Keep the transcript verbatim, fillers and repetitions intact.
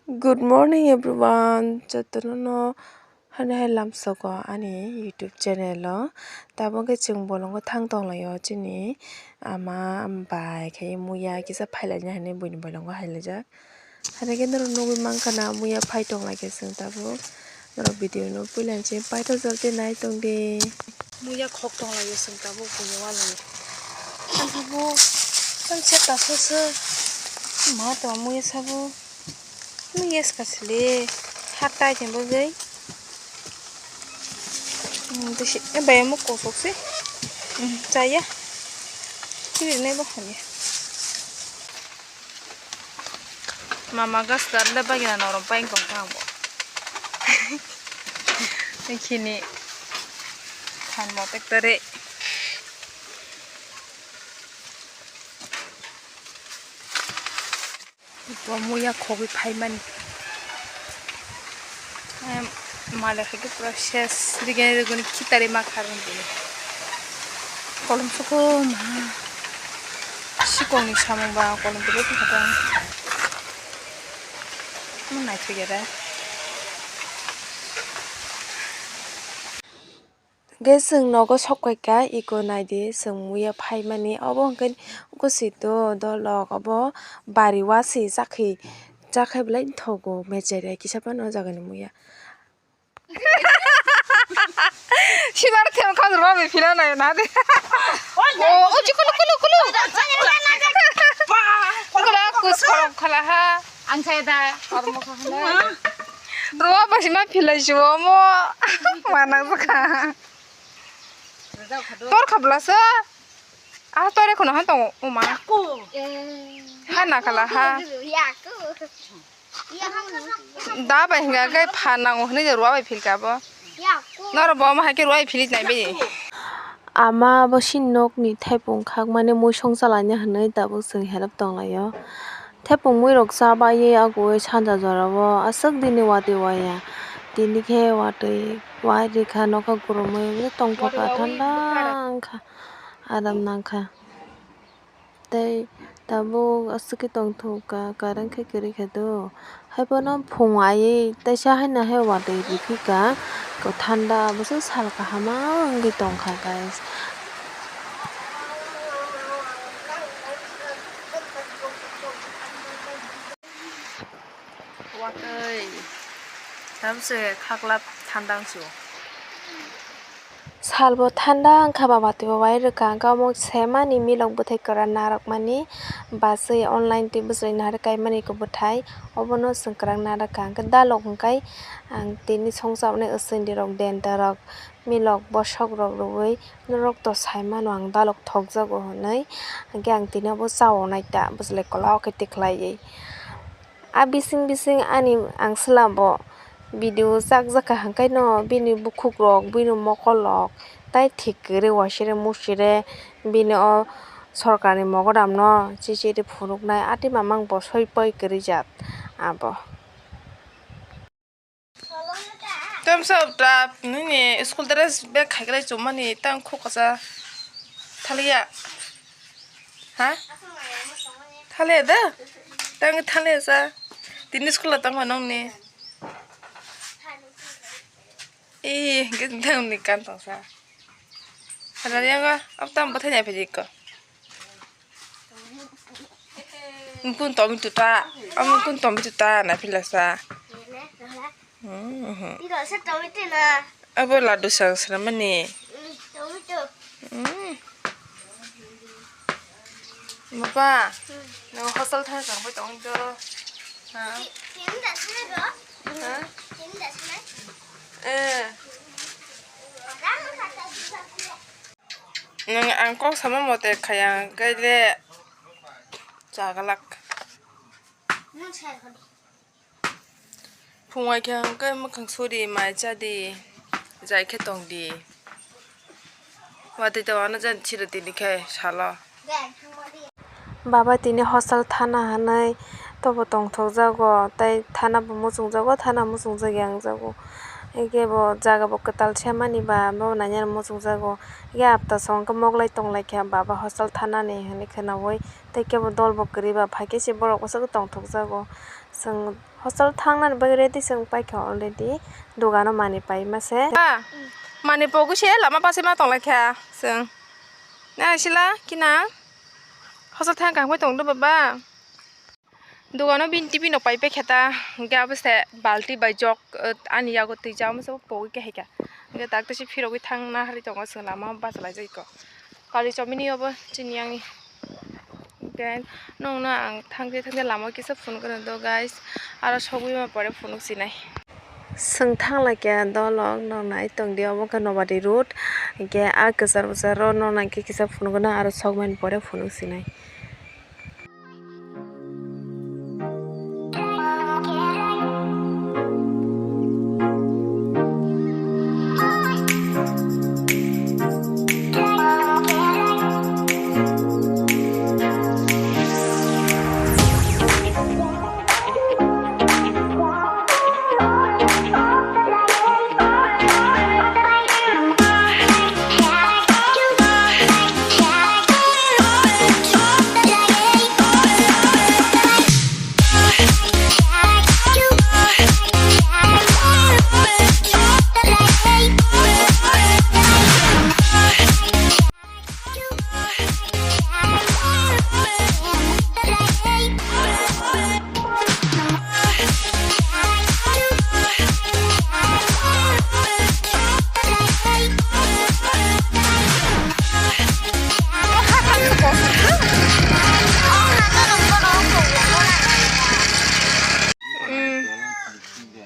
Good morning everyone, jotono no hani hai lamsogo ani YouTube channel o. Tabuk khe chwng bolongo thang tonglaio chini ama bai khe muya kisa phailaina hinwi buini bolongo hailaijak. Haikhe norok nugwi mankha na muya phai tonglaikhe chwng tabuk. Norok video no puila ni simi paithak jora tei nai tongdi. Muya khok tonglaio chwng tabuk buini walani. Ang tabuk tang se taso se ma tong muya sabo. Muya ska sile hatai ni bagwi. Hmm, bisi, eh, bai omo kosok se. Hmm, chaya. Chiri nai bo hamya. Mama gas dar le bagina norom paing tong kha bo. Ikhini than mo tek tare. Bo muya khogwi phaimani. Em, male khe pura ses, rigini rigini khitari ma kharwng bini. Kolom suko ma. Sikongni samung ba kolom tubui khe khatang. Mo naithok ya da. Hwnkhe chwng nogo sok paikha, eko naidi chwng muya phaimani. Obo hwnkhe gusito dolok, obo bari wasi chakhi, chakhai belai thogo, mechari kisa phano o jagani muya. Sibar them khajur babi phila nayo na de. O, o, chikulu, kulu, kulu. Kula kus korom khala ha. Ang saya da. Ruwa basi ma philai si omo. Mana bwkha. Tor khabla sa. Ah, tore khono han tong uma. Aku. Ha na khala ha. Aku. Da bai hinga kai pha nango hwnwi ruwa bai philka bo. Noro bo ma hai khe ruwa bai philij nai bai. Ama bo sini nokni thepung khakmani muisong chalaina hinwi tabuk chwng help tonglaio. Thepung muirok chabaiwi aguwi sanja jorao aswk dini watwi waya. Tini khe watwi wai rikha nokha kwrwngwi tongthokha thanda wngkha aram nangkha. Tei tabuk aswk khe tongthok kha, current khe kwrwi kha do. Haiphano phung aiwi teisa haino hai watwi rikha, thanda bwswk sal kaham wngwi tongkha, guys. Watwi tamse khaklap thandang su. Salbo thanda wngkha ba watwi bo wai rwkha, wngkha omo semani milok bwthai kwran narwkmani bachwi online twi bwchwlwi naharwi kaimani khe bwthai, obono chwng kwrak narwkha. Hwnkhe dalok hwnkhe ang tini songchaknai aswindirok, dentarok, milok, bosokrok rwui norok to saimano ang dalok thokjago hwnwi, hwnkhe ang tini obo chao naita bwchwlwi kwlao khe tikhlaiwi. A bising bising ani ang swlabo video chakjakha hwnkhe no bini bukhukrok, bini mokolrok tai thik kwrwi waisire musire bini o sorkarni mogodamno chichiri phunuknai, a twi mamang bo soi poi kwrwi jat abo. Tamsa ta nini school dress bag khaiklai chumani tang khukasa thaliya. Ha? Thaliya da? Tang thaliya sa. Tini school tang ma nongni. Eh, hingke tang ni kan tong sa. Hala yang ga, apa tam bathai nai phai ko. Mukun tomi tuta, amu mukun tomi tuta na phila sa. Hmm. Abo ladu sang swnamani. Hmm. Baba, nang hostel thang tong pai tong do. Ha? Ha? Eh. Nang ang kok sama mote khayang kai le chagalak. Phung ai khe hwnkhe mwkhang suri mai cha di, jai khe tong di. Watwi tongma no jan chiri tini khe salo. Baba tini hostel thana hinwi tobo tongthokjago, tei thana bo muchungjago, thana muchungjagwi wngjago. Hwnkhe bo jaga bo kwtal se mani ba, bo nainani muchungjago. Hwnkhe apta song khe moklai tonglaikha baba hostel thanani hinwi khwnaui, tei kebo dol bo kwrwi ba phaikhe se borok bwswk tongthokjago. Chwng. Hostel thangnani bagwi ready se wng paikha already. Dogano manwi paima se. Ha, manwi pogwi se lama bachai ma tonglaikha chwng. Nai sila kina. Hostel thang kang pai tongdo baba. Dogano bini tiffin rok pai paikha ta. Hwnkhe abo se balti bai jok, eh, ani yago twi jagwi se pogwi kahaikha. Hwnkhe dakti se phirogwi thangna harwi tongo chwng lama bachalaijak iko. Kali chomini obo chini yang. Hwnkhe nokno ang thangkhe thangkhe lama kisa phunukgwno do guys, aro sogwi ma pore phunuk sinai. Chwng thanglaikha dolok, nok nai tongdi, obo khe Nobari road. Hwnkhe a kwchar bwcharo nok nai khe kisa phunukgwno, aro sokmani pore phunuk sinai.